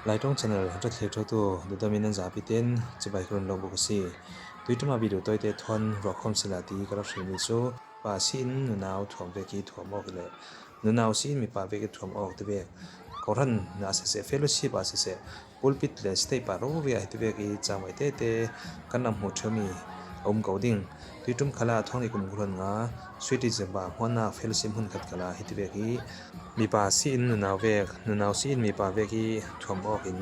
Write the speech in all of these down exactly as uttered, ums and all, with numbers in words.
Laiṭawng channel hrathiek ṭhotu dudamin nan zapi ten chibai ka run lo buk a si. Tuitama video tawite thawn ruahkhawm sela ti ka rak hrilmi cu pa si in nunau thuam vek i thuam awk le nunau si in mipa vek i thuam awk ti vek, kohran ah siseh, fellowship ah siseh, pulpit le stage par rori ah hiti vek i cangvai tete kan rak hmuh ṭheumi a um ko ding. Tuiṭum khalah thawng nih kum kul hleili nga Sweet December hmuannak fellowship hmun khat khalah hiti vek i mipa si in nunau vek, nunau si in mipa vek i thuam awk in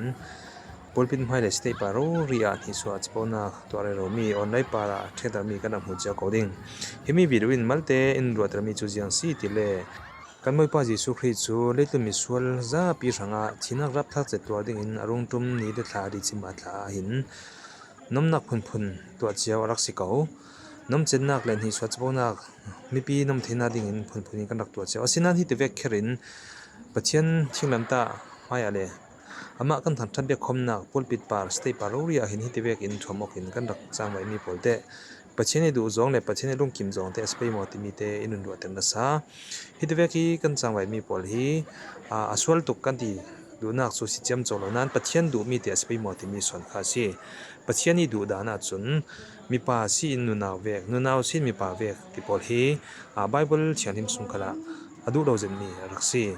pulpit hmai le stage par rori ah hnihsuah caponak tuah reromi online par ah ṭhiatdarmi kan rak hmuh cio ko ding. Himi video in malte in ruahtermi cu ziang si tile, kan Bawipa Jesuh Khrih cu leitlun misual zapi hrangah thihnak rapthlak cet tuar dingin a rung ṭum ni le thla a ri cim a thla ah hin nomnak phunphun tuah cio a rak si ko. Nomcennak le hnihsuah caponak mipi nom theinak dingin phunphun in kan rak tuah cio. Asinain hiti vek kher in Pathian thinglamtah hmaiah le amah kan thangṭhat biakkhawmnak pulpit par, stage par rori ah hin hiti vek in thuam awk in kan rak cangvaimi pawl te Pathian i duh zawng le Pathian i lungkim zawng te a si pei maw timi te in run ruahter nasa. Hiti vek i kan cangvaimi pawl hi, aa, a sual tuk kan ti duhnak cu si ciamco lo nain Pathian duhmi te a si pei maw timi sawn kha a si. Pathian i duh dan ahcun mipa si in nunau vek, nunau si in mipa vek ti pawl hi, aa, Baibal thianghlim sung khalah a duh lo zetmi a rak si.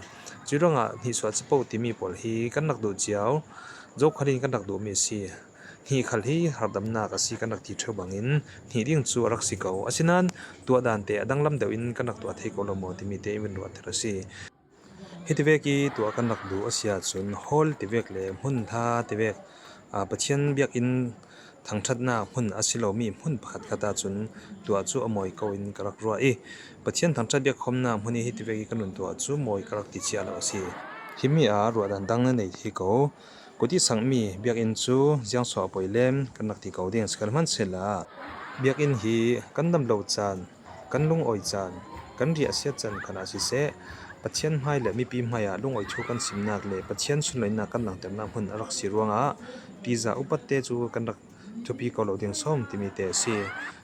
Cuih ruangah hnihsuah capo timi pawl hi kan rak duh cio, zokhal in kan rak duhmi a si. Hnih khal hi harhdamnak a si kan rak ti ṭheu bangin hnih ding cu a rak si ko. Asinain tuah dan te a danglam deuh in kan rak tuah thei ko lo maw timi te in ruahter a si. Hiti vek i tuah kan rak duh a si ahcun hall ti vek le hmun hla ti vek, aa, Pathian biakinn thangṭhatnak hmun a si lomi hmun pakhat khat ahcun tuah cu a mawi ko in ka rak ruah i, Pathian thangṭhat biakkhawmnak hmun i hiti vek i kan run tuah cu mawi ka rak ti cia lo a si. Himi ah ruahdan dang na nei thei ko. Kut i sangmi biakinn cu ziangso a poi lem kan rak ti ko ding. Sikhal hmansehla biakinn hi kan dam lo caan, kan lungawi caan, kan riahsiat caan khan ah siseh, Pathian hmai le mipi hmai ah lungawi thu kan simnak le Pathian sunlawinak kan langhternak hmun a rak si ruangah ṭihzah upat te cu kan rak thupi ko lo ding sawm timi te a si.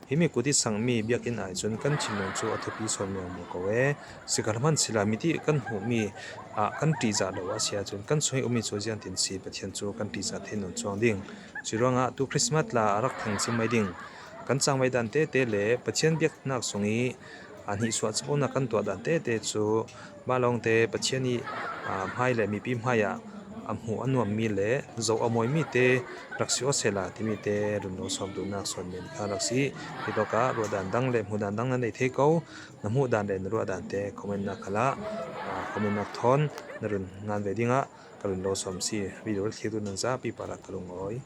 Himi kut i sangmi biakinn ai cun kan thinlung cu a thupi sawn lengmang ko e. Sikhal hmansehla miti kan hmuhmi ah kan ṭihzah lo a si ahcun kan sung i ummi cu ziangtin si Pathian cu kan ṭihzah thei nawn cuang ding. Cuih ruangah tu Christmas tla a rak thang cingmai ding kan cangvai dan tete le Pathian biaknak sung i, aa, hnihsuah caponak kan tuah dan tete cu mah lawngte Pathian i, aa, hmai le mipi hmai ah a hmuh a nuammi le zoh a mawimi te rak si aw sehla timi te run lo sawm duhnak sawn men kha rak si. Hitawkah ruahdan dang le hmuhdan dang na nei thei ko. Na hmuhdan le na ruahdan te comment nak khalah, aa, comment nak thawn na run ngan ve dingah ka run lo sawm si. Video rak thlirtu nan zapi parah ka lungawi.